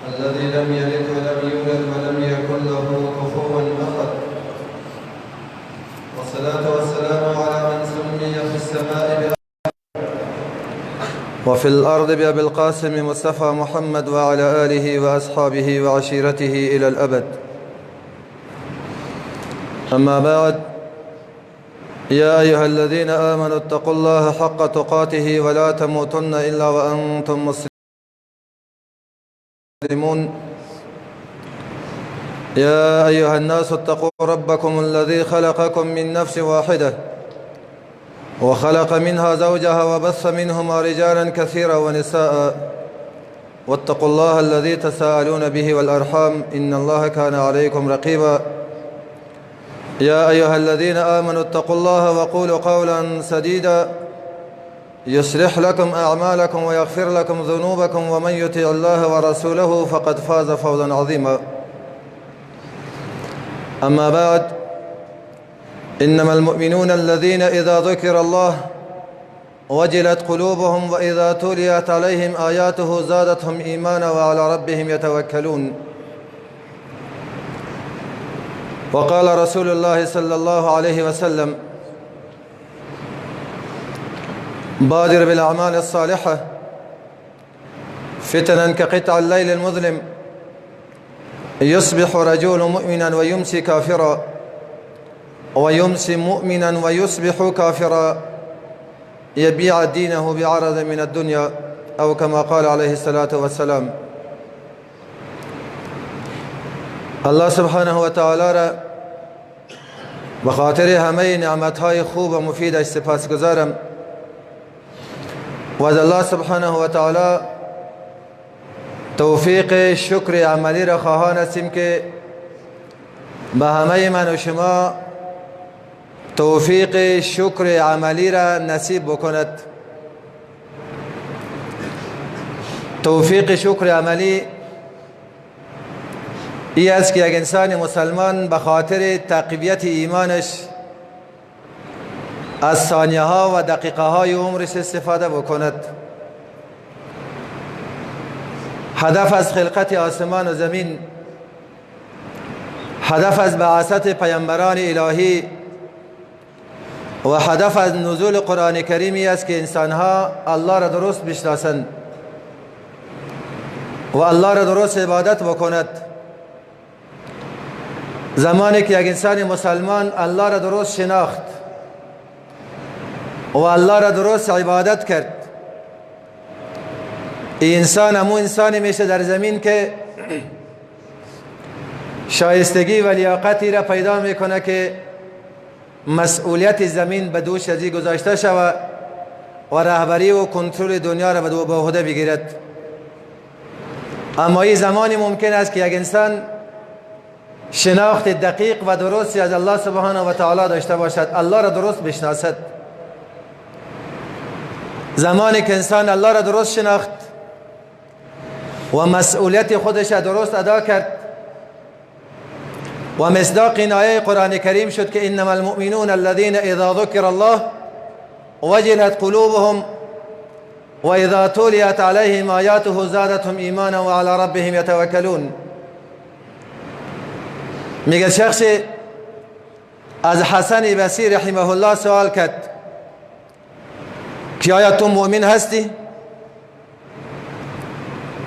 الذي لم يلد ولم يولد ولم يكن له كفوا أحد. والصلاة والسلام على من سمي في السماء وفي الأرض بأبي القاسم مصطفى محمد وعلى آله وأصحابه وعشيرته إلى الأبد. أما بعد، يا أيها الذين آمنوا اتقوا الله حق تقاته ولا تموتن إلا وأنتم مسلمون. يا أيها الناس اتقوا ربكم الذي خلقكم من نفس واحدة وخلق منها زوجها وبث منهما رجالا كثيرا ونساء، واتقوا الله الذي تساءلون به والأرحام إن الله كان عليكم رقيبا. يا أيها الذين آمنوا اتقوا الله وقولوا قولا سديدا يصلح لكم أعمالكم ويغفر لكم ذنوبكم، ومن يطع الله ورسوله فقد فاز فوزا عظيما. أما بعد، إنما المؤمنون الذين إذا ذكر الله وجلت قلوبهم وإذا تليت عليهم آياته زادتهم إيمانا وعلى ربهم يتوكلون. وقال رسول الله صلى الله عليه وسلم: بادر بالأعمال الصالحة فتنا كقطع الليل المظلم، يصبح رجل مؤمنا ويمسي كافرا، ويمسي مؤمنا ويصبح كافرا، يبيع دينه بعرض من الدنيا، أو كما قال عليه الصلاة والسلام. الله سبحانه و تعالی را به خاطر همه نعمت‌های خوب و مفیدش سپاسگزارم و از الله سبحانه و تعالی توفیق شکر عملی را خواهان هستیم که به همه من و شما توفیق شکر عملی را نصیب بکند. توفیق شکر عملی ای است که یک انسان مسلمان به خاطر تقویت ایمانش از ثانیه ها و دقیقه های عمرش استفاده بکند. هدف از خلقت آسمان و زمین، هدف از بعثت پیامبران الهی و هدف از نزول قرآن کریمی است که انسانها الله را درست بشناسند و الله را درست عبادت بکند. زمانی که یک انسان مسلمان الله را درست شناخت و الله را درست عبادت کرد، انسان همون انسانی میشه در زمین که شایستگی و لیاقتی را پیدا میکنه که مسئولیت زمین به دوش ازی گذاشته شود و رهبری و کنترل دنیا را به عهده بگیرد. اما این زمانی ممکن است که یک انسان شناخت دقیق و درستی از الله سبحانه و تعالی داشته باشد، الله را درست بشناسد. زمانی که انسان الله را درست شناخت و مسئولیت خودش را درست ادا کرد و مصداق این آیه قرآن کریم شد که انما المؤمنون الذين اذا ذکر الله وجلت قلوبهم واذا تليت عليهم آیاته زادتهم ایمانا وعلى ربهم يتوکلون. میگه شخص از حسن بصری رحمه الله سوال کرد که آیا تو مؤمن هستی؟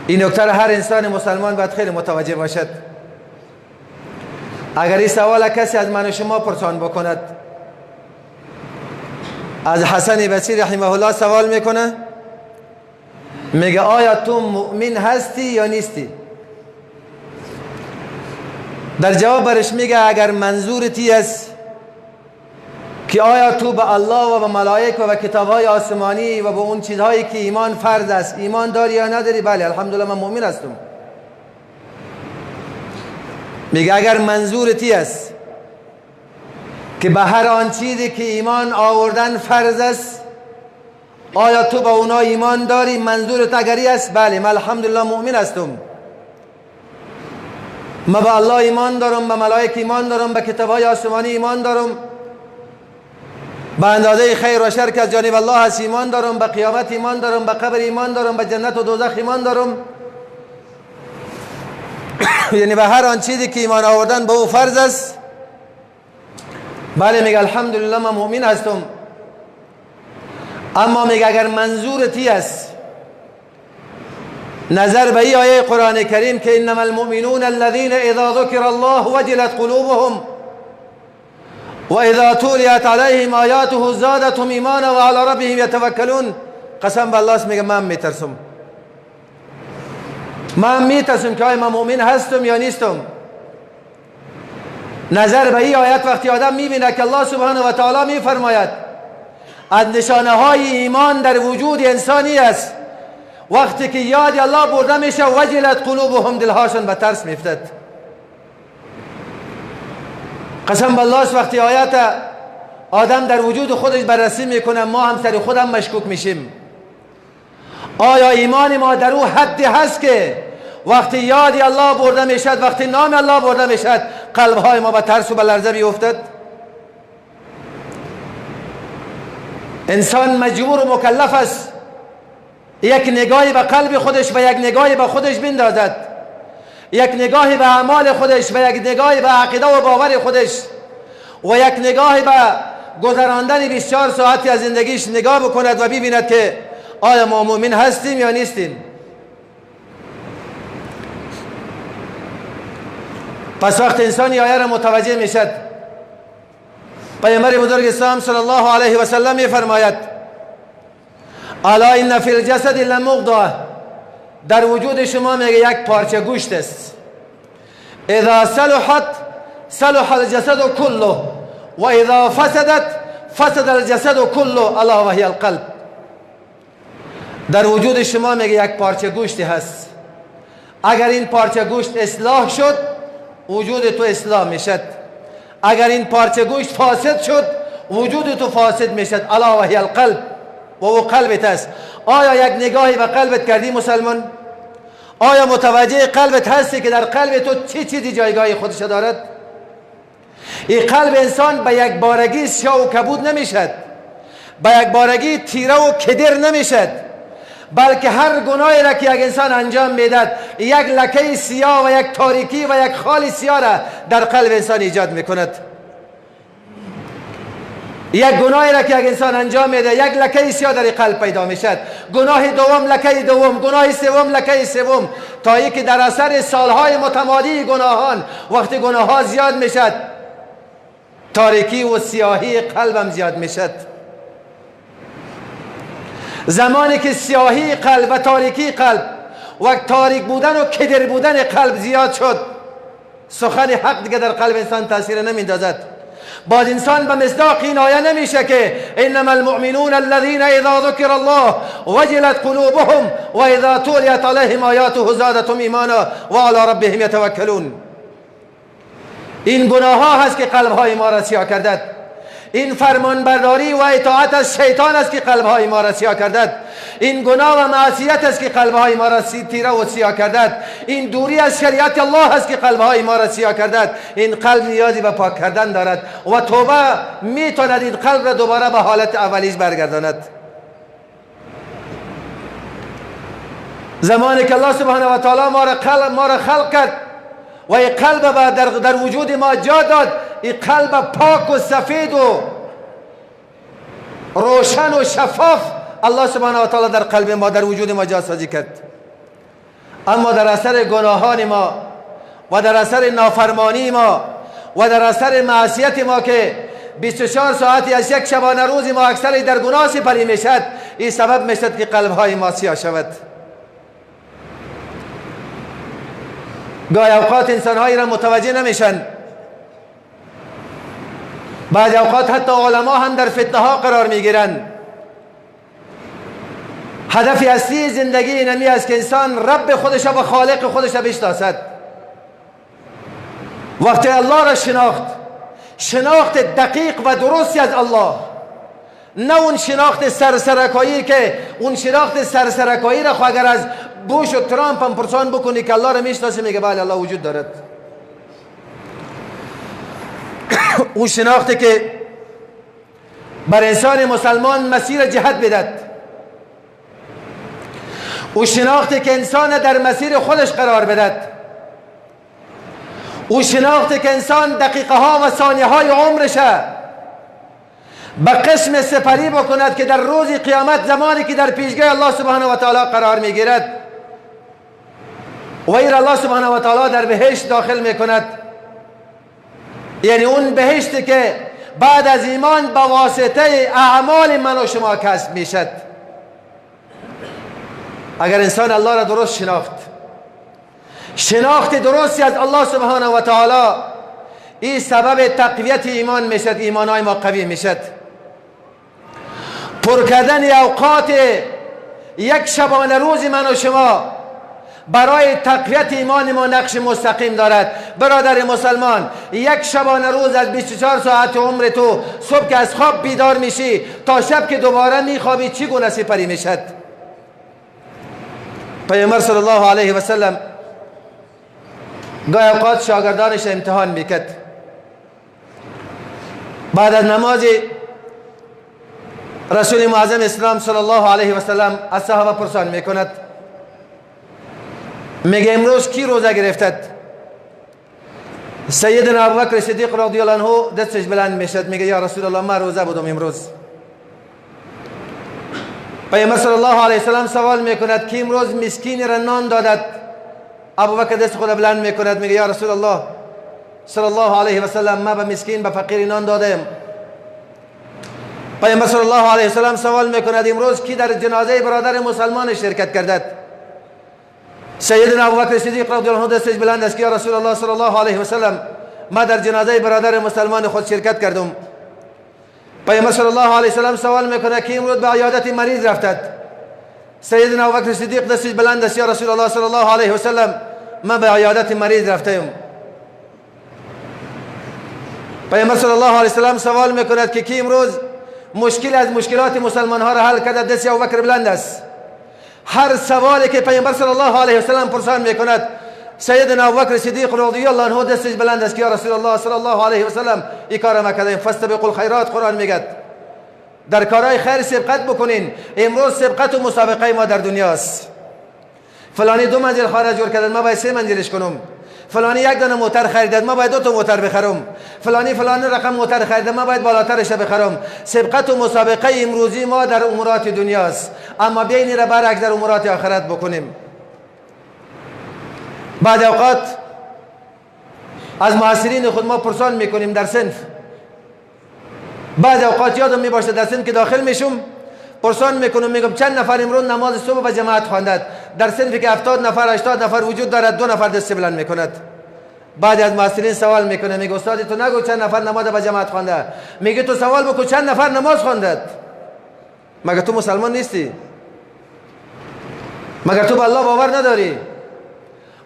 این نکته را هر انسان مسلمان باید خیلی متوجه باشد. اگر این سوال کسی از من و شما پرسان بکند، از حسن بصری رحمه الله سوال میکنه، میگه آیا تو مؤمن هستی یا نیستی؟ در جواب برش میگه اگر منظورتی است که آیا تو به الله و به ملائک و به کتابهای آسمانی و به اون چیزهایی که ایمان فرض است ایمان داری یا نداری؟ بله، الحمدلله من مؤمن هستم. میگه اگر منظورتی است که به هر آن چیزی که ایمان آوردن فرض است آیا تو به اونا ایمان داری؟ منظورت اگری است؟ بله، من الحمدلله مؤمن هستم. من به الله ایمان دارم، به ملائک ایمان دارم، به کتابهای آسمانی ایمان دارم، به اندازه خیر و شر که از جانب الله هست ایمان دارم، به قیامت ایمان دارم، به قبر ایمان دارم، به جنت و دوزخ ایمان دارم. یعنی به هر آن چیزی که ایمان آوردن به او فرض است. بله، میگه الحمدلله من مؤمن هستم، اما میگه اگر منظور تی است نظر به این آیه قرآن کریم که انما المؤمنون الذين اذا ذکر الله وجلت قلوبهم و اذا تلیت علیهم آیاته زادتهم ایمانا و علی ربهم یتوکلون، قسم به الله میگه من میترسم، من میترسم که آیا من مؤمن هستم یا نیستم. نظر به این آیت وقتی آدم میبینه که الله سبحانه و تعالی میفرماید از نشانه های ایمان در وجود انسانی است، وقتی که یاد الله برده میشه وجلت قلوبهم، دلهاشون به ترس میفتد. قسم بالله وقتی آیت آدم در وجود خودش بررسی میکنه، ما هم سر خودم مشکوک میشیم. آیا ایمان ما در او حدی هست که وقتی یاد الله برده میشد، وقتی نام الله برده میشد، قلبهای ما به ترس و به لرزه میافتد؟ انسان مجبور و مکلف است یک نگاهی به قلب خودش و یک نگاهی به خودش بندازد، یک نگاهی به اعمال خودش و یک نگاهی به عقیده و باور خودش و یک نگاهی به گذراندن 24 ساعتی از زندگیش نگاه بکند و ببیند که آیا ما مؤمن هستیم یا نیستیم. پس وقت انسان آیه را متوجه میشد، پیامبر بزرگ اسلام صلی الله علیه و سلم میفرماید الا ان فی الجسد لمضغه، در وجود شما میگه یک پارچه گوشت است، اذا صلحت صلح الجسد كله و اذا فسدت فسد الجسد كله الا وهي القلب. در وجود شما میگه یک پارچه گوشتی هست، اگر این پارچه گوشت اصلاح شد وجود تو اصلاح میشد، اگر این پارچه گوشت فاسد شد وجود تو فاسد میشد. الا وهی القلب، و او قلبت است. آیا یک نگاهی به قلبت کردی مسلمان؟ آیا متوجه قلبت هستی که در قلب تو چه چیزی جایگاه خودش دارد؟ این قلب انسان به یک بارگی سیاه و کبود نمیشد، به یک بارگی تیره و کدر نمیشد، بلکه هر گناهی را که یک انسان انجام میداد یک لکه سیاه و یک تاریکی و یک خال سیاه را در قلب انسان ایجاد میکند. یک گناهی را که یک انسان انجام میده یک لکه سیاه در قلب پیدا میشد، گناه دوم لکه دوم، گناه سوم لکه سوم، تا اینکه در اثر سالهای متمادی گناهان وقتی گناه ها زیاد میشد تاریکی و سیاهی قلبم زیاد میشد. زمانی که سیاهی قلب و تاریکی قلب و تاریک بودن و کدر بودن قلب زیاد شد، سخن حق دیگه در قلب انسان تاثیر نمیندازد. باز انسان به مصداق این آیه نمیشه که انما المؤمنون الذين اذا ذکر الله وجلت قلوبهم و اذا تلیت علیهم آیاته زادتهم ایمانا و علی ربهم یتوکلون. این گناه ها هست که قلب های ما را سیاه کردد، این فرمانبرداری و اطاعت از شیطان است که قلبهای ما را سیاه کردد، این گناه و معصیت است که قلبهای ما را تیره و سیاه کردد، این دوری از شریعت الله است که قلبهای ما را سیاه کردد. این قلب نیازی به پاک کردن دارد و توبه میتواند این قلب را دوباره به حالت اولیش برگرداند. زمانی که الله سبحانه و تعالی ما را خلق کرد و این قلب در وجود ما جا داد، این قلب پاک و سفید و روشن و شفاف الله سبحانه و تعالی در قلب ما، در وجود ما جا سازی کرد. اما در اثر گناهان ما و در اثر نافرمانی ما و در اثر معصیت ما که 24 ساعتی از یک شبانه روز ما اکثر در گناه سپری میشد، این سبب میشد که قلبهای ما سیاه شود. گاهی اوقات انسانهایی را متوجه نمیشن، بعضی اوقات حتی علما هم در فتنه ها قرار میگیرند. هدف اصلی زندگی اینمی است که انسان رب خودش و خالق خودش بشناسد. وقتی الله را شناخت، شناخت دقیق و درستی از الله، نه اون شناخت سرسرکایی که اون شناخت سرسرکایی را خو اگر از بوش و ترامپ هم پرسان بکنی که الله را میشناسی، میگه بله الله وجود دارد. اون شناختی که بر انسان مسلمان مسیر جهت بدد، او شناختی که انسان در مسیر خودش قرار بدد، او شناختی که انسان دقیقه ها و ثانیه های عمرشه به قسم سپری بکند که در روز قیامت زمانی که در پیشگاه الله سبحانه و تعالی قرار میگیرد و ایر الله سبحانه و تعالی در بهشت داخل میکند، یعنی اون بهشتی که بعد از ایمان به واسطه اعمال من و شما کسب میشد. اگر انسان الله را درست شناخت، شناخت درستی از الله سبحانه و تعالی، این سبب تقویت ایمان میشد، ایمانهای ما قوی میشد. پر کردن اوقات یک شبانه روز من و شما برای تقویت ایمان ما نقش مستقیم دارد. برادر مسلمان، یک شبانه روز از 24 ساعت عمر تو، صبح که از خواب بیدار میشی تا شب که دوباره میخوابی، چگونه سپری میشد؟ پیامبر صلی الله علیه و سلم گاهی اوقات شاگردانش امتحان میکرد. بعد از نماز رسول معظم اسلام صلی الله علیه و سلم از صحابه پرسان میکند، میگه امروز کی روزه گرفتد؟ سیدنا ابوبکر صدیق رضی الله عنه دستش بلند میشد، میگه یا رسول الله من روزه بودم امروز. پیامبر صلی الله علیه و سلم سوال میکند کی امروز مسکین را نان دادد؟ ابوبکر دست خود بلند میکند، میگه یا رسول الله صلی الله علیه و سلم ما به مسکین به فقیر نان دادم. پیامبر صلی الله علیه و سلم سوال میکند امروز کی در جنازه برادر مسلمان شرکت کردد؟ سیدنا ابوبکر صدیق رضی الله عنه دستش بلند است که یا رسول الله صلی الله علیه و سلم ما در جنازه برادر مسلمان خود شرکت کردم. پیامبر صلی الله علیه و سلم سوال میکنه که امروز به عیادت مریض رفتد؟ سیدنا ابوبکر صدیق دستش بلند است، یا رسول الله صلی الله علیه و سلم ما به عیادت مریض رفتیم. پیامبر صلی الله علیه و سلم سوال میکند که کی امروز مشکل از مشکلات مسلمان ها را حل کرده؟ دست ابوبکر بلند است. هر سوالی که پیامبر صلی الله علیه و سلم پرسان میکند، سیدنا ابوبکر صدیق رضی الله عنه دستش بلند است که یا رسول الله صلی الله علیه و سلم این کار ما کردیم. فاستبقوا الخیرات، قرآن میگه در کارهای خیر سبقت بکنین. امروز سبقت و مسابقه ما در دنیاست. فلانی 2 منزل خانه جور کردن، ما باید 3 منزلش کنم. فلانی 1 دانه موتر خریدن، ما باید 2 تا موتر بخرم. فلانی فلانی رقم موتر خریدن، ما باید بالاترش بخرم. سبقت و مسابقه امروزی ما در امورات دنیاست، اما بیاین را برعکس در امورات آخرت بکنیم. بعد اوقات از معاصرین خود ما پرسان میکنیم در صنف. بعد اوقات یادم میباشه در صنف که داخل میشم پرسان میکنم، میگم چند نفر امروز نماز صبح به جماعت خواندند؟ در صنفی که 70 نفر 80 نفر وجود دارد، 2 نفر دست بلند میکند. بعد از معاصرین سوال میکنه، میگه استاد تو نگو چند نفر نماز به جماعت خوانده، میگه تو سوال بکن چند نفر نماز خواندند. مگر تو مسلمان نیستی؟ مگر تو به الله باور نداری؟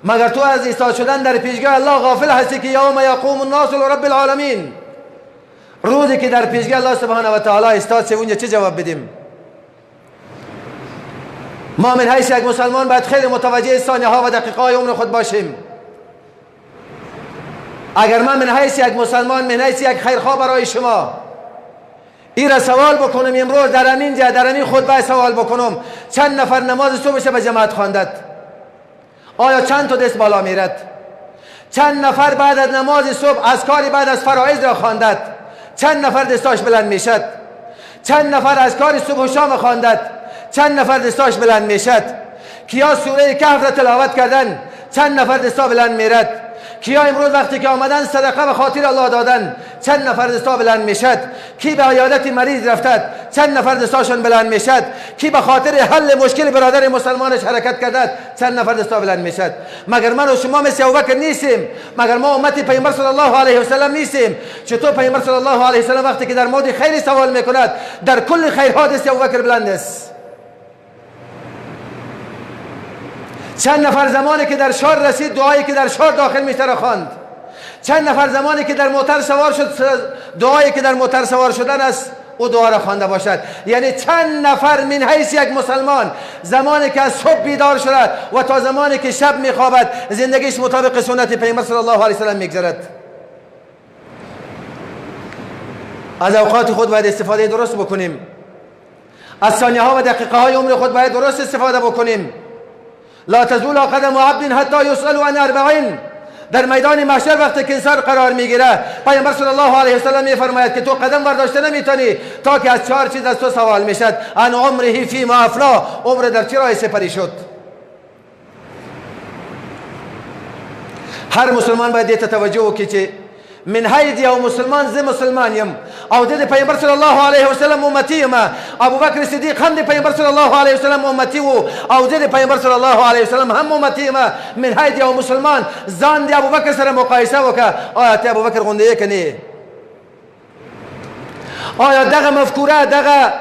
مگر تو از ایستاد شدن در پیشگاه الله غافل هستی که یوم یقوم الناس لرب العالمین، روزی که در پیشگاه الله سبحانه و تعالی ایستاد شه، اونجا چه جواب بدیم؟ ما من حیث یک مسلمان باید خیلی متوجه ثانیه ها و دقیقه های عمر خود باشیم. اگر من من حیث یک مسلمان، من حیث یک خیرخواه برای شما این را سوال بکنم امروز در همین جا در همین خطبه سوال بکنم چند نفر نماز صبحش به جماعت خواندند؟ آیا چند تا دست بالا میرد؟ چند نفر بعد از نماز صبح اذکار بعد از فرائض را خواندند؟ چند نفر دستاش بلند میشد؟ چند نفر اذکار صبح و شام خواندند؟ چند نفر دستاش بلند میشد؟ کیا سوره کهف را تلاوت کردن؟ چند نفر دستا بلند میرد؟ کیا امروز وقتی که آمدن صدقه به خاطر الله دادن؟ چند نفر دستا بلند میشد؟ کی به عیادت مریض رفتد؟ چند نفر دستاشون بلند میشد؟ کی به خاطر حل مشکل برادر مسلمانش حرکت کردد؟ چند نفر دستا بلند میشد؟ مگر من و شما مثل ابوبکر نیستیم؟ مگر ما امت پیامبر صلی الله علیه و سلم نیستیم؟ چطور پیامبر صلی الله علیه و سلم وقتی که در مورد خیر سوال میکند در کل خیرها دست ابوبکر بلند است؟ چند نفر زمانی که در شهر رسید دعایی که در شهر داخل میشه را خواند؟ چند نفر زمانی که در موتر سوار شد دعایی که در موتر سوار شدن است او دعا را خوانده باشد؟ یعنی چند نفر من حیث یک مسلمان زمانی که از صبح بیدار شده و تا زمانی که شب میخوابد زندگیش مطابق سنت پیامبر صلی الله علیه و سلم میگذرد؟ از اوقات خود باید استفاده درست بکنیم، از ثانیه ها و دقیقه های عمر خود باید درست استفاده بکنیم. لا تزول قدم عبد حتی یسأل عن 40. در میدان محشر وقتی که انسان قرار میگیره، پیامبر صلی الله علیه وسلم میفرماید که تو قدم برداشته نمیتونی تا که از 4 چیز از تو سوال میشد. عن عمره فیما افنا، عمر در چه راه سپری شد. هر مسلمان باید دې ته توجه وکړي چې من حیث یو مسلمان زه مسلمان یم او د پیغمبر صلی الله علیه وسلم امتی یم، ابوبکر صدیق هم د پیغمبر صلی الله علیه وسلم امتی وو او زه د پیغمبر صلی الله علیه وسلم هم امتی یم. من حیث یو مسلمان ځان د ابوبکر سره مقایسه وکړه، آیا ته ابوبکر غوندې یې که نه؟ آیا دغه مفکوره دغه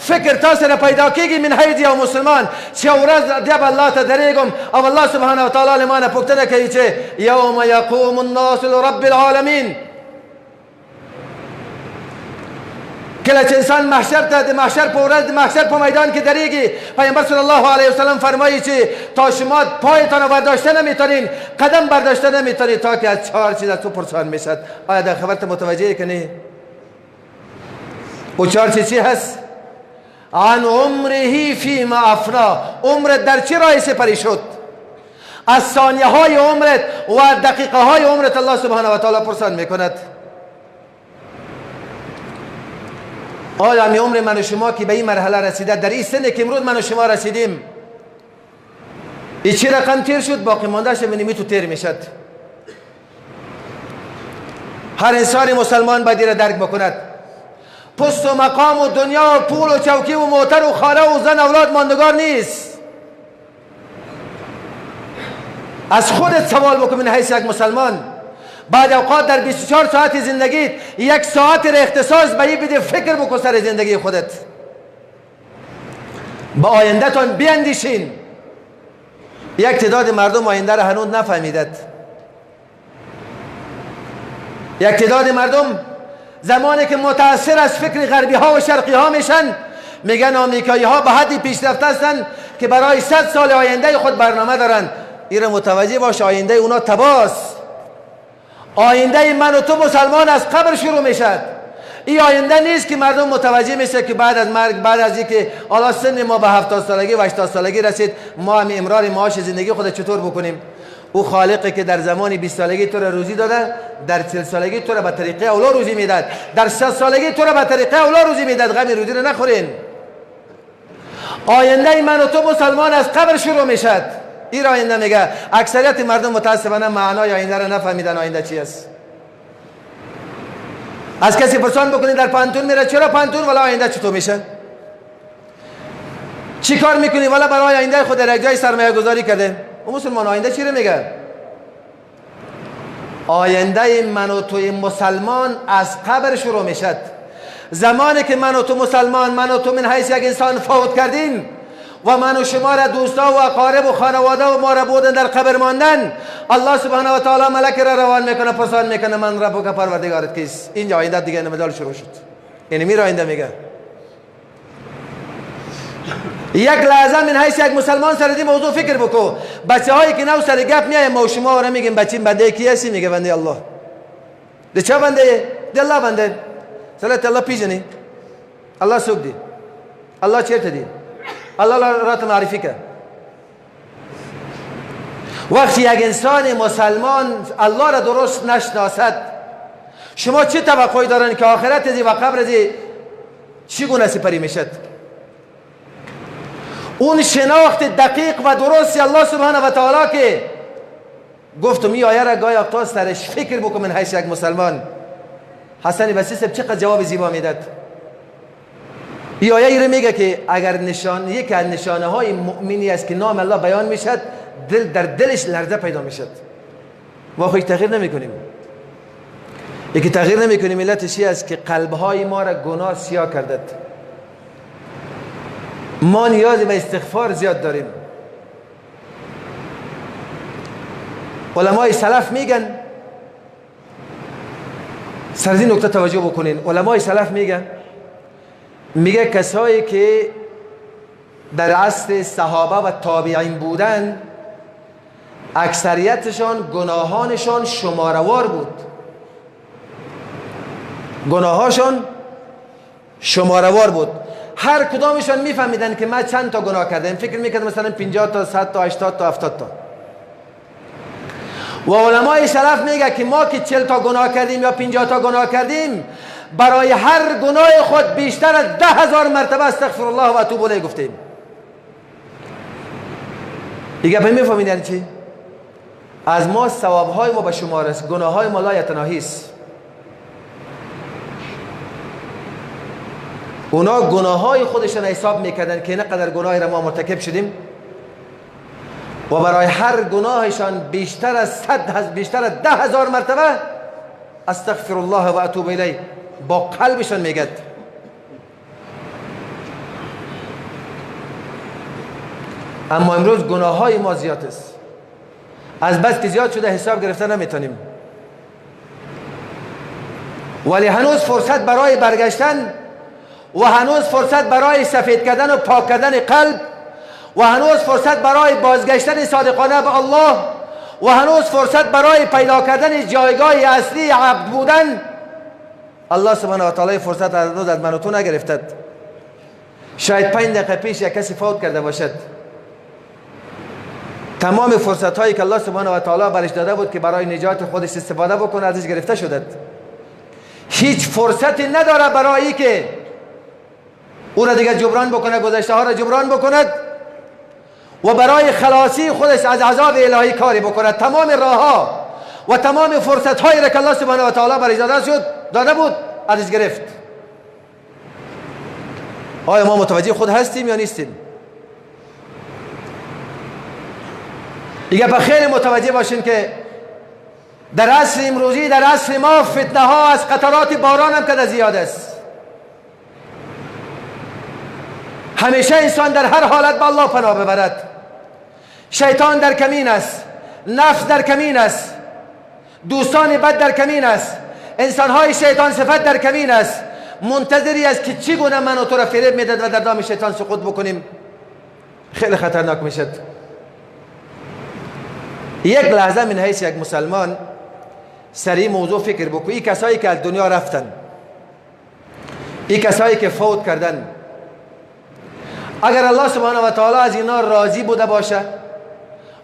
فکر تا سره پیدا کېږي من حیث یو مسلمان چې یو ورځ بیا به الله ته درېږم او الله سبحانه وتعالی له ما نه پوښتنه کوي چې یوم یقوم الناس لرب العالمین. کله چې انسان محشر ته د محشر په ورځ د محشر په میدان کې درېږي، پیامبر صلی الله علیه وسلم فرمایي چې تا شما پایتان برداشته نمیتونین، قدم برداشته نمیتونید تا که از 4 چیز از تو پرسان میشد. آیا در خبرت متوجه کنی؟ او 4 چیز چی هست؟ عن عمره فیما افنا، عمرت در چه راه سپری شد؟ از ثانیه های عمرت و دقیقه های عمرت الله سبحانه و تعالی پرسان میکند. آیا می عمر من و شما که به این مرحله رسیده، در این سن که امروز من و شما رسیدیم، این چه رقم تیر شد؟ باقی مانده شه می تو تیر میشد. هر انسان مسلمان باید را درک بکند. پست و مقام و دنیا و پول و چوکی و موتر و خانه و زن اولاد ماندگار نیست. از خودت سوال بکن من حیث یک مسلمان. بعد اوقات در 24 ساعت زندگیت 1 ساعت را اختصاص به این بده، فکر بکن سر زندگی خودت، با آینده تان بیندیشین. یک تعداد مردم آینده را هنوز نفهمیدند. یک تعداد مردم زمانی که متاثر از فکر غربی ها و شرقی ها میشن، میگن آمریکایی ها به حدی پیشرفته هستند که برای 100 سال آینده خود برنامه دارن. این را متوجه باش، آینده اونا تباست. آینده من و تو مسلمان از قبر شروع میشد. این آینده نیست که مردم متوجه میشه که بعد از مرگ، بعد از اینکه حالا سن ما به 70 سالگی و 80 سالگی رسید، ما هم امرار معاش زندگی خود چطور بکنیم. او خالقی که در زمان 20 سالگی تو را روزی داده، در 40 سالگی تو را به طریقه اولا روزی میداد، در 60 سالگی تو را به طریقه اولا روزی میداد. غم روزی را نخورین. آینده من و تو مسلمان از قبر شروع میشد. این آینده میگه. اکثریت مردم متاسفانه معنای آینده را نفهمیدن. آینده چی است؟ از کسی پرسان بکنید در پانتون میره، چرا پانتون؟ ولی آینده چطور میشه؟ چی کار میکنی؟ ولی برای آینده خود در یک جای سرمایه گذاری کرده. او مسلمان آینده چی رو میگه؟ آینده من و توی مسلمان از قبر شروع میشد. زمانی که من و تو مسلمان، من و تو من حیث یک انسان فوت کردیم و من و شما را دوستا و اقارب و خانواده و ما را بودن در قبر ماندن، الله سبحانه و تعالی ملک را روان میکنه، پرسان میکنه من ربک پروردگارت کیست؟ اینجا آینده دیگه نمدال شروع شد. یعنی میره آینده میگه. یک لحظه من حیث یک مسلمان سر این موضوع فکر بکو. بچه هایی که نو سر گپ میایم ما و شما را میگیم بچیم بنده کی هستی؟ میگه بنده الله. ده چه بنده؟ ده الله بنده. صلات الله پیجنی، الله سوک دی، الله چیرته دی، الله را معرفی کرد. وقتی یک انسان مسلمان الله را درست نشناسد، شما چه توقعی دارن که آخرت ازی و قبر ازی چگونه سپری میشد؟ اون شناخت دقیق و درستی الله سبحانه و تعالی که گفتم این آیه را گاهی وقتا سرش فکر بکن من حیث یک مسلمان. حسن بصری صاحب چقدر جواب زیبا میداد. این آیه رو میگه که اگر نشان، یکی از نشانه های مؤمنی است که نام الله بیان میشد، دل در دلش لرزه پیدا میشد. ما خود تغییر نمیکنیم. یکی تغییر نمیکنیم علتش است که قلب های ما را گناه سیاه کرده. ما نیاز به استغفار زیاد داریم. علمای سلف میگن، سر این نکته توجه بکنین، علمای سلف میگن، میگه کسایی که در عصر صحابه و تابعین بودن، اکثریتشان گناهانشان شماروار بود. گناهاشان شماروار بود. هر کدامشان میفهمیدن که من چند تا گناه کردم. فکر میکردم مثلا 50 تا، 100 تا، 80 تا، 70 تا. و علمای سلف میگه که ما که 40 تا گناه کردیم یا 50 تا گناه کردیم، برای هر گناه خود بیشتر از 10,000 مرتبه استغفر الله و اتوب الیه گفتیم. دیگه میفهمین یعنی چی؟ از ما ثوابهای ما به شمار است، گناه های ما لا یتناهی است. اونا گناه های خودشان حساب میکردن که اینقدر گناهی را ما مرتکب شدیم و برای هر گناهشان بیشتر از 10,000 مرتبه استغفر الله و اتوب الیه با قلبشان میگد. اما امروز گناه های ما زیاد است، از بس که زیاد شده حساب گرفته نمیتونیم، ولی هنوز فرصت برای برگشتن و هنوز فرصت برای سفید کردن و پاک کردن قلب و هنوز فرصت برای بازگشتن صادقانه به الله و هنوز فرصت برای پیدا کردن جایگاه اصلی عبد بودن، الله سبحانه و تعالی فرصت هنوز از من و تو نگرفتد. شاید 5 دقیقه پیش یک کسی فوت کرده باشد، تمام فرصت هایی که الله سبحانه و تعالی برش داده بود که برای نجات خودش استفاده بکنه ازش گرفته شده. هیچ فرصتی نداره برای که او را دیگه جبران بکنه، گذشته ها را جبران بکند و برای خلاصی خودش از عذاب الهی کاری بکند. تمام راه ها و تمام فرصت هایی را که الله سبحانه و تعالی برای داده بود ازش گرفت. آیا ما متوجه خود هستیم یا نیستیم؟ دیگه به خیلی متوجه باشین که در عصر امروزی، در عصر ما، فتنه ها از قطرات باران هم که زیاد است. همیشه انسان در هر حالت به الله پناه ببرد. شیطان در کمین است، نفس در کمین است، دوستان بد در کمین است، انسانهای شیطان صفت در کمین است. منتظری است که چگونه من و تو را فریب میداد و در دام شیطان سقوط بکنیم. خیلی خطرناک میشد. یک لحظه من حیث یک مسلمان سری موضوع فکر بکن. این کسایی که از دنیا رفتن، این کسایی که فوت کردن، اگر الله سبحانه و تعالی از اینا راضی بوده باشه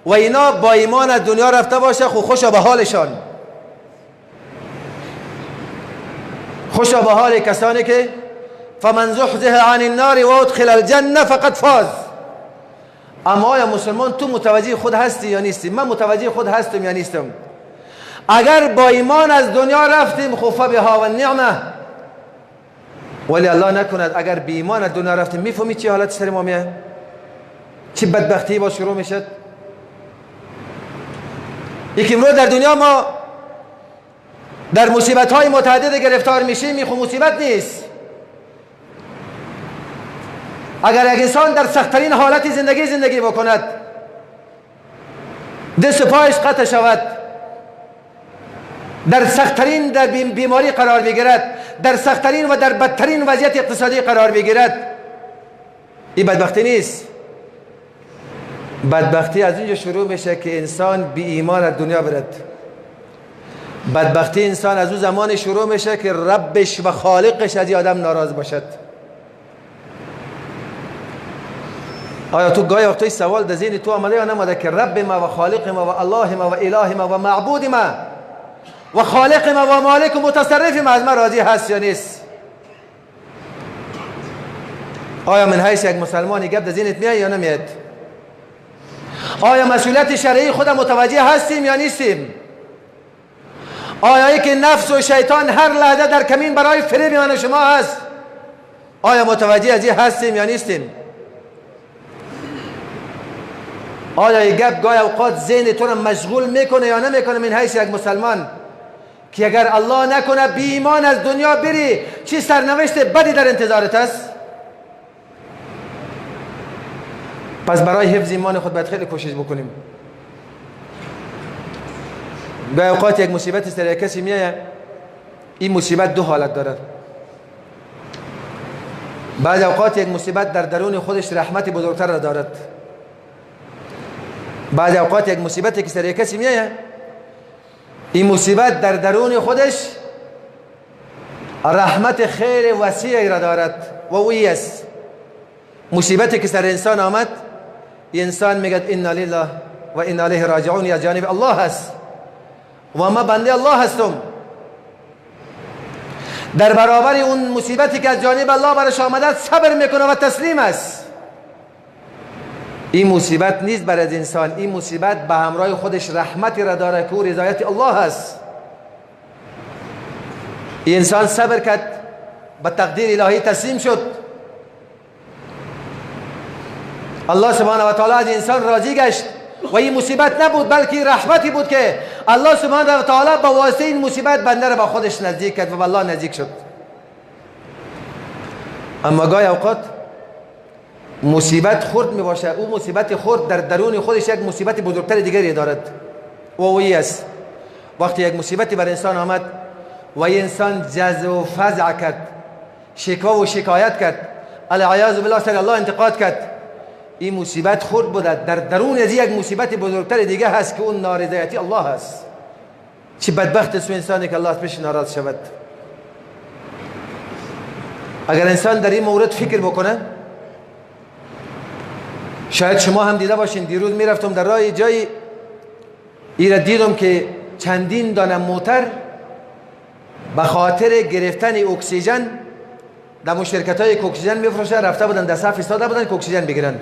و اینا با ایمان از دنیا رفته باشه، خو خوشا به حالشان، خوشا به حال کسانی که فمن زحزح عن النار و ادخل الجنه فقد فاز. اما آیا مسلمان تو متوجه خود هستی یا نیستی؟ من متوجه خود هستم یا نیستم؟ اگر با ایمان از دنیا رفتیم خو فبها و النعمه، ولی الله نکند اگر بی ایمان از دنیا رفتیم، میفهمی چه حالت سر ما میاد؟ چه بدبختی با شروع میشد؟ یکی امروز در دنیا ما در مصیبت های متعدد گرفتار میشیم، این خو مصیبت نیست. اگر یک انسان در سختترین حالت زندگی بکند، دست پایش قطع شود، در سختترین در بیماری قرار بگیرد، در سختترین و در بدترین وضعیت اقتصادی قرار بگیرد، این بدبختی نیست. بدبختی از اینجا شروع میشه که انسان بی ایمان از دنیا برد. بدبختی انسان از اون زمان شروع میشه که ربش و خالقش از این آدم ناراض باشد. آیا تو گاهی وقتای سوال در ذهن تو آمده یا نماده که رب ما و خالق ما و الله ما و اله ما و معبود ما و خالق ما و مالک و متصرف ما از ما راضی هست یا نیست؟ آیا من حیث یک مسلمانی گپ در ذهنت میاد یا نمیاد؟ آیا مسئولیت شرعی خود متوجه هستیم یا نیستیم؟ آیا که نفس و شیطان هر لحظه در کمین برای فریب من و شما هست، آیا متوجه از این هستیم یا نیستیم؟ آیا این گپ گاهی اوقات ذهن تو را مشغول میکنه یا نمیکنه من حیث یک مسلمان که اگر الله نکنه بی ایمان از دنیا بری، چی سرنوشت بدی در انتظارت است؟ پس برای حفظ ایمان خود باید خیلی کوشش بکنیم. گاهی اوقات یک مصیبت سر کسی میآید، این مصیبت دو حالت دارد. بعض اوقات یک مصیبت در درون خودش رحمت بزرگتر را دارد. بعض اوقات یک مصیبتی که سر کسی میآید، این مصیبت در درون خودش رحمت خیلی وسیعی را دارد و اوی است. مصیبتی که سر انسان آمد، انسان میگه انا لله و انا الیه راجعون، یا جانب الله است. و ما بنده الله هستم. در برابر اون مصیبتی که از جانب الله برش آمده صبر میکنه و تسلیم است. این مصیبت نیست برای انسان، این مصیبت به همراه خودش رحمتی را داره که او رضایت الله است. این انسان صبر کرد، به تقدیر الهی تسلیم شد، الله سبحانه و تعالی از انسان راضی گشت و این مصیبت نبود بلکه رحمتی بود که الله سبحانه و تعالی با واسطه این مصیبت بنده را به خودش نزدیک کرد و به الله نزدیک شد. اما گاهی اوقات مصیبت خرد می باشه، او مصیبت خرد در درون خودش یک مصیبت بزرگتر دیگری دارد و اویی است. وقتی یک مصیبتی بر انسان آمد و انسان جزع و فزع کرد، شکوه و شکایت کرد، العیاذ بالله سر الله انتقاد کرد، این مصیبت خرد بوده، در درون از یک مصیبت بزرگتر دیگه هست که اون نارضایتی الله هست. چه بدبخت است انسانی که الله از پیش ناراض شود. اگر انسان در این مورد فکر بکنه، شاید شما هم دیده باشین، دیروز میرفتم در راه جایی ایره دیدم که چندین دانه موتر به خاطر گرفتن اکسیژن در شرکت های اکسیژن میفروشن رفته بودن در صف ایستاده بودن که اکسیژن بگیرن.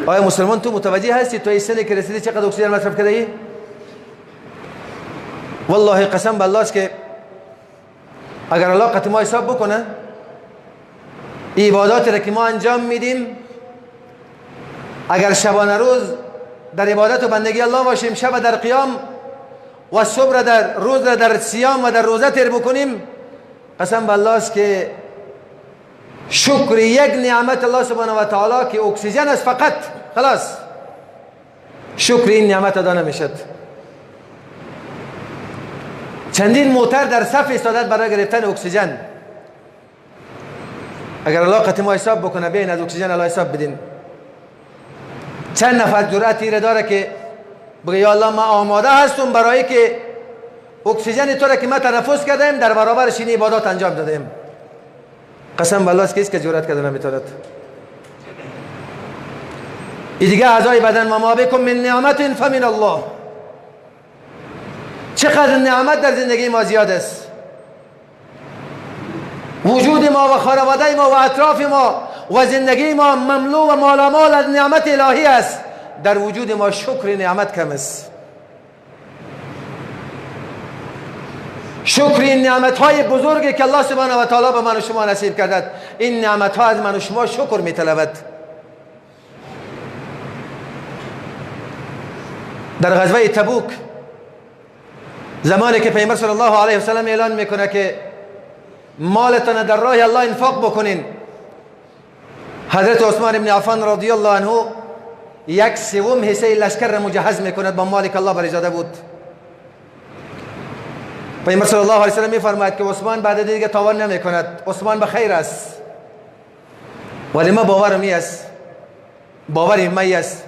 آیا مسلمان تو متوجه هستی تو این سنی که رسیدی چقدر اکسیژن مصرف کرده ای؟ والله قسم بالله است که اگر الله قطع ما حساب بکنه، عبادات را که ما انجام میدیم، اگر شبانه روز در عبادت و بندگی الله باشیم، شب در قیام و صبح را در روز را در صیام و در روزه تیر بکنیم، قسم بالله است که شکر یک نعمت الله سبحانه و تعالی که اکسیژن است فقط، خلاص شکر این نعمت ادا نمیشد. چندین موتر در صف ایستادد برای گرفتن اکسیژن. اگر الله قطع ما حساب بکنه، بیاین از اکسیژن الله حساب بدین. چند نفر جرأت ایره داره که بگه یا الله ما آماده هستم برای که اکسیژن تو را که ما تنفس کردیم در برابرش این عبادات انجام دادیم. قسم بالله است که هیچ که جرأت کرده نمیتواند. این دیگه اعضای بدن و ما بکم من نعمت فمن الله. چقدر نعمت در زندگی ما زیاد است. وجود ما و خانواده ما و اطراف ما و زندگی ما مملو و مالامال از نعمت الهی است. در وجود ما شکر نعمت کم است. شکر این نعمت های بزرگی که الله سبحانه و تعالی به من و شما نصیب کرد، این نعمت ها از من و شما شکر می طلبد. در غزوه تبوک زمانی که پیامبر صلی الله علیه و سلم اعلان میکنه که مالتان در راه الله انفاق بکنین، حضرت عثمان بن عفان رضی الله عنه 1/3 حصه لشکر را مجهز میکند با مالی که الله برش داده بود. پیامبر صلی الله علیه و سلم میفرماید که عثمان بعد دیگه تاوان نمیکند، عثمان به خیر است. ولی ما باورم این است، باور من است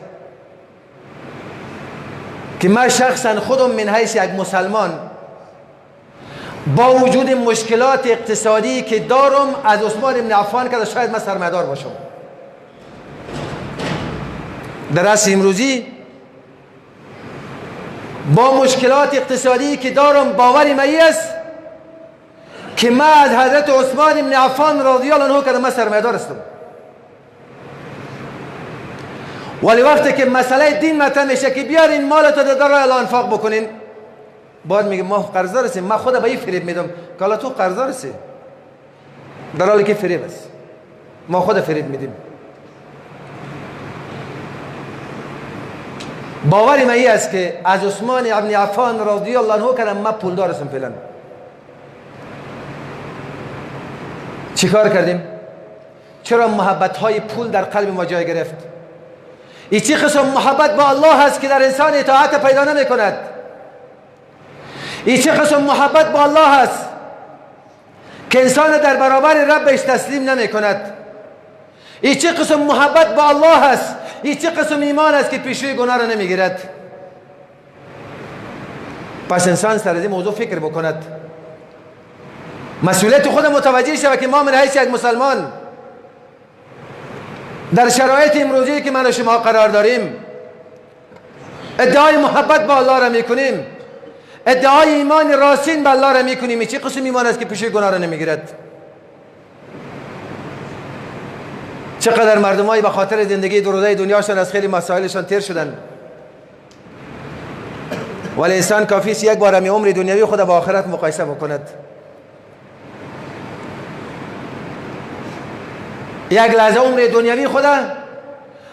که من شخصا خودم من حیث یک مسلمان با وجود مشکلات اقتصادی که دارم از عثمان بن عفان که شاید من سرمایه‌دار باشم. در عصر امروزی با مشکلات اقتصادی که دارم باور من است که من از حضرت عثمان بن عفان رضی الله عنه که من سرمایه‌دار هستم. ولی وقتی که مسئله دین مطرح میشه که بیارین مالتو در راه الله انفاق بکنین، بعد میگه ما قرضدار هستیم. من خود به این فریب میدم که حالا تو قرضدار هستی، در حالی که فریب است. ما خود فریب میدیم. باور من این است که از عثمان ابن عفان رضی الله عنه کردم من پولدار هستم فعلا. چیکار کردیم؟ چرا محبت های پول در قلب ما جای گرفت؟ این چه قسم محبت با الله هست که در انسان اطاعت پیدا نمی کند؟ این چه قسم محبت با الله هست که انسان در برابر ربش تسلیم نمی کند؟ این چه قسم محبت با الله هست؟ این چه قسم ایمان است که پیشروی گناه را نمی گیرد؟ پس انسان سر از این موضوع فکر بکند، مسئولیت خود متوجه شود که ما من حیث یک مسلمان در شرایط امروزی که من و شما قرار داریم ادعای محبت با الله را میکنیم، ادعای ایمان راستین به الله را میکنیم، چه قسم ایمان است که پیش گناه را نمیگیرد؟ چقدر مردمایی به خاطر زندگی دو روزه دنیاشان از خیلی مسائلشان تیر شدن. ولی انسان کافی است یک بار همی عمر دنیوی خود با آخرت مقایسه بکند. یک لحظه عمر دنیوی خود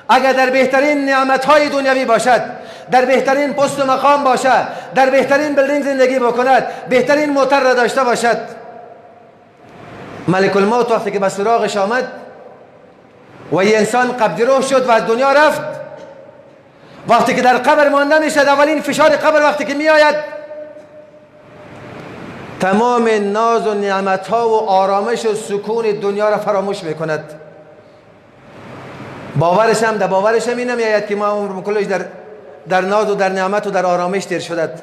اگر در بهترین نعمت‌های دنیوی باشد، در بهترین پست و مقام باشد، در بهترین building زندگی بکند، بهترین موتر را داشته باشد، ملک الموت وقتی که به سراغش آمد و این انسان قبض روح شد و از دنیا رفت، وقتی که در قبر مانده میشد، اولین فشار قبر وقتی که میآید، تمام ناز و نعمتها و آرامش و سکون دنیا را فراموش میکند. باورش هم در باورش هم این نمیآید که ما عمر کلش در ناز و در نعمت و در آرامش تیر شدد.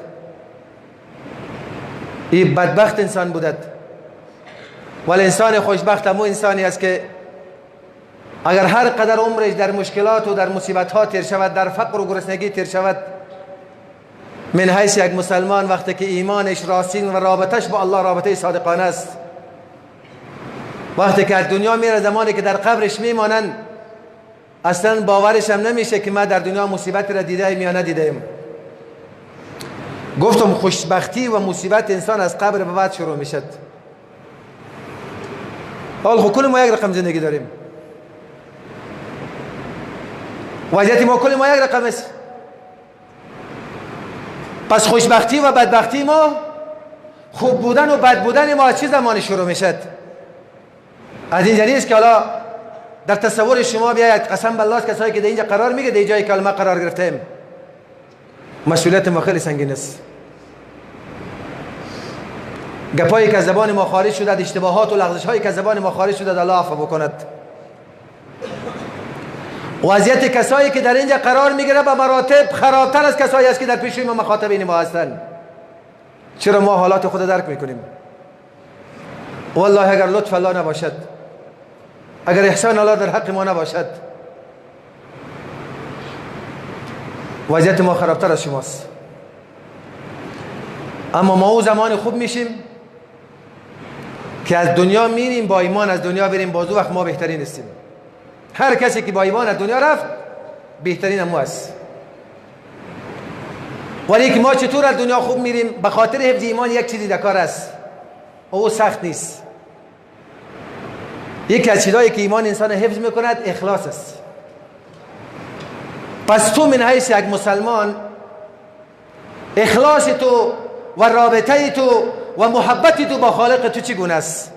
این بدبخت انسان بودد. ولی انسان خوشبخت همو انسانی است که اگر هر قدر عمرش در مشکلات و در مصیبت ها تیر شود، در فقر و گرسنگی تیر شود، من حیث یک مسلمان وقتی که ایمانش راستین و رابطش با الله رابطه صادقانه است، وقتی که از دنیا میره، زمانی که در قبرش میمانند، اصلا باورش هم نمیشه که ما در دنیا مصیبت را دیده ایم یا ندیده ایم. گفتم خوشبختی و مصیبت انسان از قبر به بعد شروع میشد. حال خب کل ما یک رقم زندگی داریم، وضعیت ما کل ما یک رقم است. پس خوشبختی و بدبختی ما، خوب بودن و بد بودن ما از چه زمانی شروع میشد؟ از اینجا نیست که حالا در تصور شما بیاید. قسم بالله کسایی که در اینجا قرار میگه، در جای کلمه قرار گرفتیم، مسئولیت ما خیلی سنگین است. گپایی که از زبان ما خارج شده، اشتباهات و لغزش هایی که از زبان ما خارج شده، الله عفو بکند. وضعیت کسایی که در اینجا قرار میگیره به مراتب خرابتر از کسایی است که در پیش ما مخاطبین ما هستند. چرا ما حالات خود درک میکنیم؟ والله اگر لطف الله نباشد، اگر احسان الله در حق ما نباشد، وضعیت ما خرابتر از شماست. اما ما او زمان خوب میشیم که از دنیا میریم با ایمان، از دنیا بریم بازو وقت ما بهترین هستیم. هر کسی که با ایمان از دنیا رفت بهترین هم است. ولی که ما چطور از دنیا خوب میریم؟ به خاطر حفظ ایمان یک چیزی در کار است، او سخت نیست. یکی از چیزهایی که ایمان انسان حفظ میکند اخلاص است. پس تو من حیث یک مسلمان، اخلاص تو و رابطه تو و محبت تو با خالق تو چگونه است؟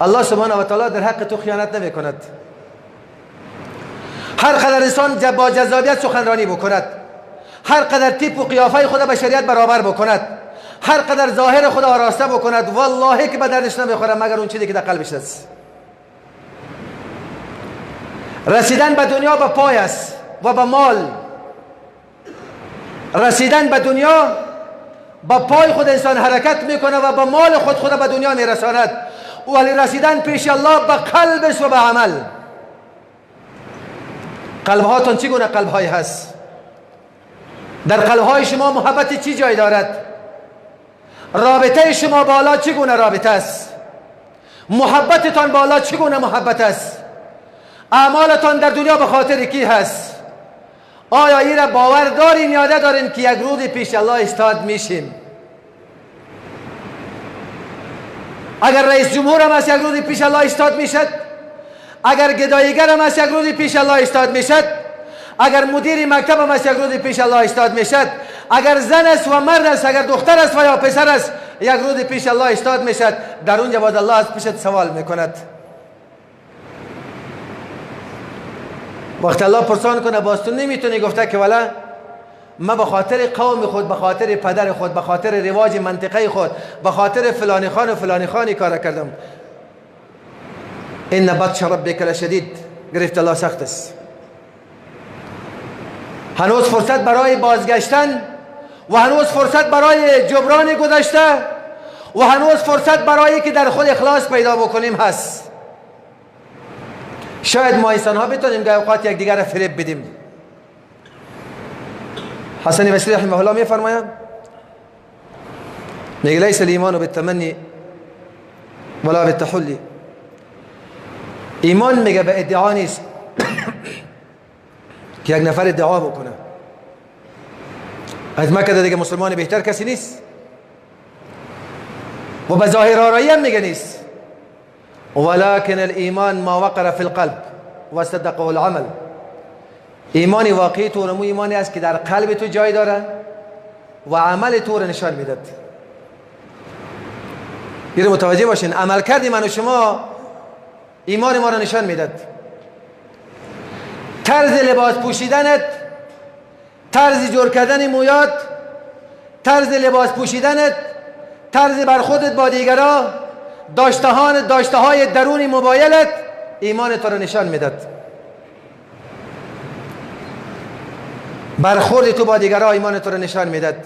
الله سبحانه و تعالی در حق تو خیانت نمی کند. هر قدر انسان با جذابیت سخنرانی بکند، هر قدر تیپ و قیافه خود به شریعت برابر بکند، هر قدر ظاهر خود آراسته بکند، والله که به دردش نمیخوره مگر اون چیزی که در قلبش است. رسیدن به دنیا به پای است و به مال. رسیدن به دنیا با پای خود انسان حرکت میکنه و با مال خود خود به دنیا میرساند، ولی رسیدن پیش الله به قلبش و به عمل. قلب هاتون چگونه قلب های هست؟ در قلب های شما محبت چی جای دارد؟ رابطه شما با الله چگونه رابطه است؟ محبتتان با الله چگونه محبت است؟ اعمالتان در دنیا به خاطر کی هست؟ آیا این را باور دارین یا ندارین که یک روز پیش الله استاد میشیم؟ اگر رئیس جمهور هم است یک روز پیش الله استاد میشد، اگر گداییگر هم است یک روز پیش الله استاد میشد، اگر مدیر مکتب هم است یک روز پیش الله استاد میشد، اگر زن است و مرد است، اگر دختر است و یا پسر است، یک روز پیش الله استاد میشد. در اونجا باز الله از پیشت سوال میکند. وقت الله پرسان کنه باز تو نمیتونی گفته که والا ما به خاطر قوم خود، به خاطر پدر خود، به خاطر رواج منطقه خود، به خاطر فلانی خان و فلانی خانی کار کردم. ان بطش ربک لشدید، گرفت الله سخت است. هنوز فرصت برای بازگشتن و هنوز فرصت برای جبران گذشته و هنوز فرصت برای که در خود اخلاص پیدا بکنیم هست. شاید ما انسان ها بتونیم گاهی اوقات یکدیگر را فریب بدیم. حسن بصری رحمه الله میفرماید میگه لیس الایمان بالتمنی ولا بالتحلی. ایمان میگه به ادعا نیست که یک نفر ادعا بکنه از مکه دیگه مسلمان بهتر کسی نیست، و به ظاهر آرایی هم میگه نیست. ولكن الایمان ما وقر فی القلب و صدقه العمل. ایمان واقعی تو نمو ایمانی است که در قلب تو جای داره و عمل تو رو نشان میداد. یه متوجه باشین، عمل کردی من و شما ایمان ما رو نشان میداد. طرز لباس پوشیدنت، طرز جور کردن مویات، طرز لباس پوشیدنت، طرز برخوردت با دیگرا، داشته های درون موبایلت ایمان تو رو نشان میداد. برخورد تو با دیگرا ایمان تو رو نشان میداد.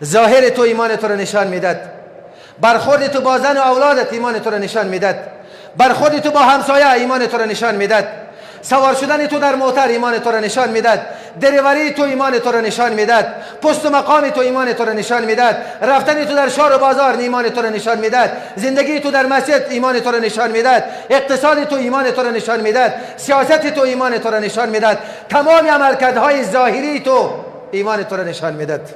ظاهر تو ایمان تو رو نشان میداد. برخورد تو با زن و اولادت ایمان تو رو نشان میداد. برخورد تو با همسایه ایمان تو رو نشان میداد. سوار شدن تو در موتر ایمان تو رو نشان میداد. دریوری تو ایمان تو رو نشان میداد. پست و مقام تو ایمان تو رو نشان میداد. رفتن تو در شهر و بازار ایمان تو رو نشان میداد. زندگی تو در مسجد ایمان تو رو نشان میداد. اقتصاد تو ایمان تو رو نشان میداد. سیاست تو ایمان تو رو نشان میداد. تمام عملکردهای ظاهری تو ایمان تو رو نشان میداد.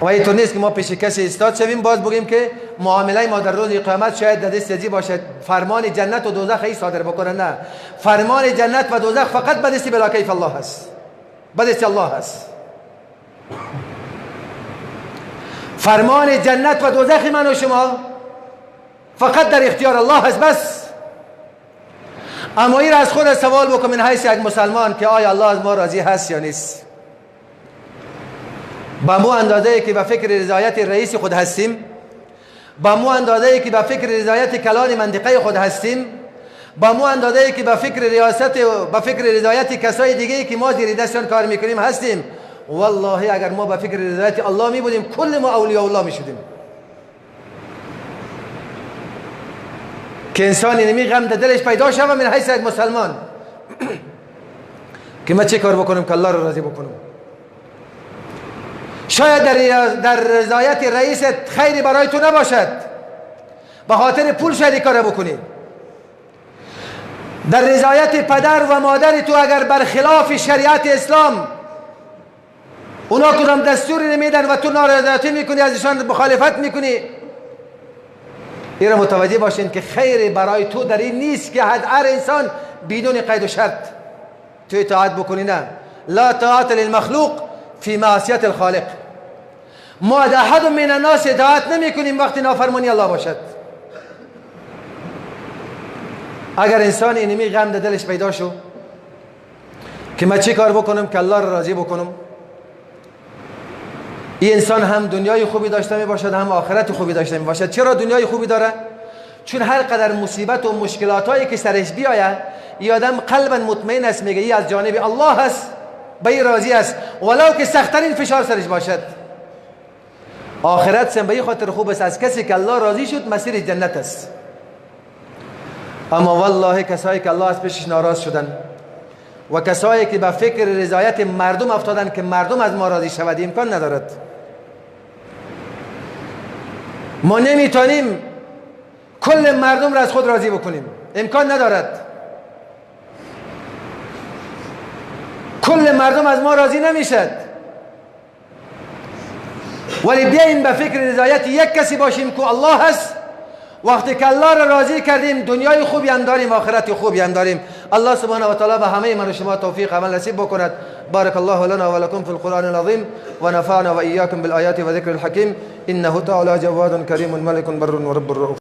و اینطور نیست که ما پیش کسی استاد شویم باز بگیم که معامله ما در روز قیامت شاید در دست ازی باشد، فرمان جنت و دوزخ ای صادر بکنه. نه، فرمان جنت و دوزخ فقط به دست بلا کیف الله هست، به دست الله هست. فرمان جنت و دوزخ من و شما فقط در اختیار الله هست بس. اما این را از خود سوال بکن من حیث یک مسلمان که آیا الله از ما راضی هست یا نیست. با مو اندازه که به فکر رضایت رئیس خود هستیم، با مو اندازه که به فکر رضایت کلان منطقه خود هستیم، با مو اندازه که به فکر ریاست و به فکر رضایت کسای دیگه که ما زیر دستشان کار میکنیم هستیم. والله اگر ما به فکر رضایت الله می بودیم کل ما اولیاء الله می شدیم. که انسان نمی غم در دلش پیدا شود من حیث یک مسلمان که ما چه کار بکنم که الله را راضی بکنم. شاید در رضایت رئیست خیری برای تو نباشد، به خاطر پول شاید کار بکنی. در رضایت پدر و مادر تو اگر برخلاف شریعت اسلام اونا کدام دستوری نمیدن و تو نارضایتی میکنی، از ایشان مخالفت میکنی، این را متوجه باشین که خیر برای تو در این نیست که هر انسان بدون قید و شرط تو اطاعت بکنی. نه، لا طاعت للمخلوق فی معصیت الخالق. ما از احد من الناس اطاعت نمی کنیم وقتی نافرمانی الله باشد. اگر انسان اینمی غم در دلش پیدا شو که من چه کار بکنم که الله را راضی بکنم، این انسان هم دنیای خوبی داشته می باشد هم آخرت خوبی داشته می باشد. چرا دنیای خوبی داره؟ چون هر قدر مصیبت و مشکلات هایی که سرش بیاید این آدم قلبا مطمئن است، میگه این از جانب الله است، به این راضی است ولو که سخت‌ترین فشار سرش باشد. آخرت هم به این خاطر خوب است، از کسی که الله راضی شد مسیر جنت است. اما والله کسایی که الله از پیشش ناراض شدن و کسایی که به فکر رضایت مردم افتادن که مردم از ما راضی شود، امکان ندارد. ما نمیتونیم کل مردم را از خود راضی بکنیم، امکان ندارد. کل مردم از ما راضی نمیشد، ولی بیاییم به فکر رضایت یک کسی باشیم که الله هست. وقتی که الله را راضی کردیم دنیای خوبی هم داریم، آخرت خوبی هم داریم. الله سبحانه و تعالی به همه من و شما توفیق عمل نصیب بکند. بارک الله لنا ولكم في القرآن العظیم و نفعنا و ایاکم بالآیات و ذکر الحکیم انه تعالی جواد کریم ملک بر و رب الرؤوف.